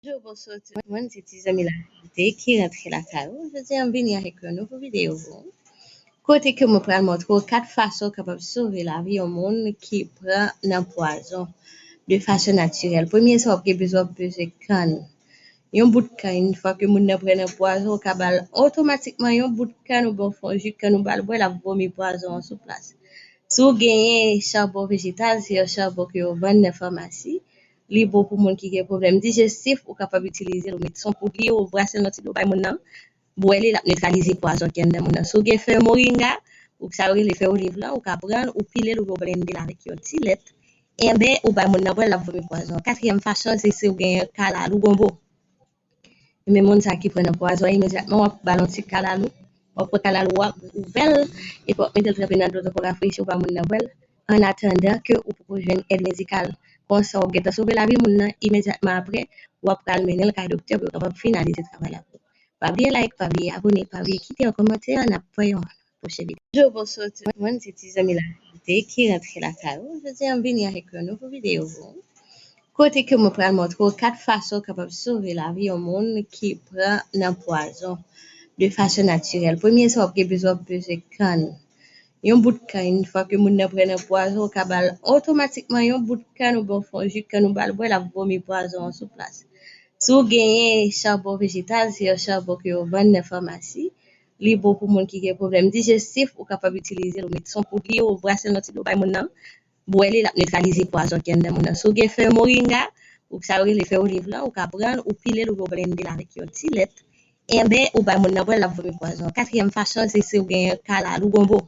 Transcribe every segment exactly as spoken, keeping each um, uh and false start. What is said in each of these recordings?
Yo, bonswa tout moun, se ti zanmi Laverite ki rantre lakay ou. Jodi a, m vini avèk yon nouvo videyo pou ou. Kote ke mwen pral montre w kat fason w kapab sove lavi yon moun ki pran nan pwazon de fason natirèl. Premye sa w ap gen bezwen, w ap bezwen kann. Yon bout kann, yon fwa ke moun nan pran nan pwazon, ou ka ba l otomatikman yon bout kann oubyen w fè yon ji kann ou ba l bwè, l ap vomi pwazon an sou plas. Si w genyen chabon vejetal, se yon chabon ke yo vann nan famasi, li bon pou moun ki gen pwoblèm dijestif, ou kapab itilize l, ou mete s on poud li, ou brase l nan ti dlo bay moun nan, bwè li, l ap netralize pwazon ki anndan moun nan. Si w gen fèy moringa, ou sa yo rele fèy oliv lan, ou ka pran l, ou pile l, oubyen w blende l avèk yon ti lèt, enben, ou bay moun nan bwè l, l ap vomi pwazon. Katriyèm fason, se si w genyen kalalou gonbo. Men moun sa ki pran nan pwazon, imedyatman w ap ba l yon ti kalalou, w ap pran kalalou, w ap ouvè l, epi w ap mete l tranpe nan dlo tan pou rafrechi, w ba moun nan bwè l, an atandan ke ou poko jwenn èd medikal. Konsa, w ap gentan sove lavi moun nan, imedyatman apre, w ap pral mennen l kay doktè pou yo kapab finalize travay la pou ou. Pa bliye like, pa bliye abone, pa bliye kite yon kòmantè, n ap wè yon pwochen videyo. Yo, bonswa tout moun, se ti zanmi Laverite ki rantre lakay ou. Jodi a, m vini avèk yon nouvo videyo pou ou. Kote ke mwen pral montre w kat fason w kapab sove lavi yon moun ki pran nan pwazon de fason natirèl. Premye sa w ap gen bezwen, w ap bezwen kann. Yon bout kann, yon fwa ke moun nan pran nan pwazon, ou ka ba l otomatikman yon bout kann oubyen w fè yon ji kann ou ba l bwè, l ap vomi pwazon an sou plas. Si w genyen chabon vejetal, se yon chabon ke yo vann nan famasi, li bon pou moun ki gen pwoblèm dijestif, ou kapab itilize l, ou mete s on poud li, ou brase l nan ti dlo bay moun nan, bwè li, l ap netralize pwazon ki anndan moun nan. Si w gen fèy moringa, ou sa yo rele fèy oliv lan, ou ka pran l, ou pile l, oubyen w blende l avèk yon ti lèt, enben, ou bay moun nan bwè l, l ap vomi pwazon. Katriyèm fason, se si w genyen kalalou gonbo.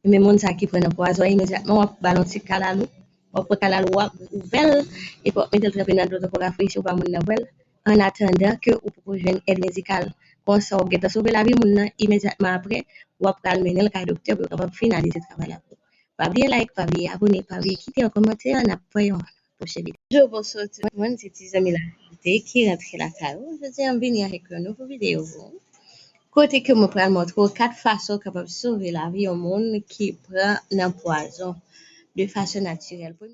Men moun sa ki pran nan pwazon, imedyatman w ap ba l yon ti kalalou, w ap pran kalalou, w ap ouvè l, epi w ap mete l tranpe nan dlo tan pou rafrechi, w ba moun nan bwè l, an atandan ke ou poko jwenn èd medikal. Konsa, w ap gentan sove lavi moun nan, imedyatman apre, w ap pral mennen l kay doktè pou yo kapab finalize travay la pou ou. Pa bliye like, pa bliye abone, pa bliye kite yon kòmantè, n ap wè yon pwochen videyo. Yo, bonswa tout moun, se ti zanmi Laverite ki rantre lakay ou. Jodi a, m vini avèk yon nouvo videyo pou ou. Kote ke mwen pral montre w kat fason w kapab sove lavi yon moun ki pran nan pwazon de fason natirèl.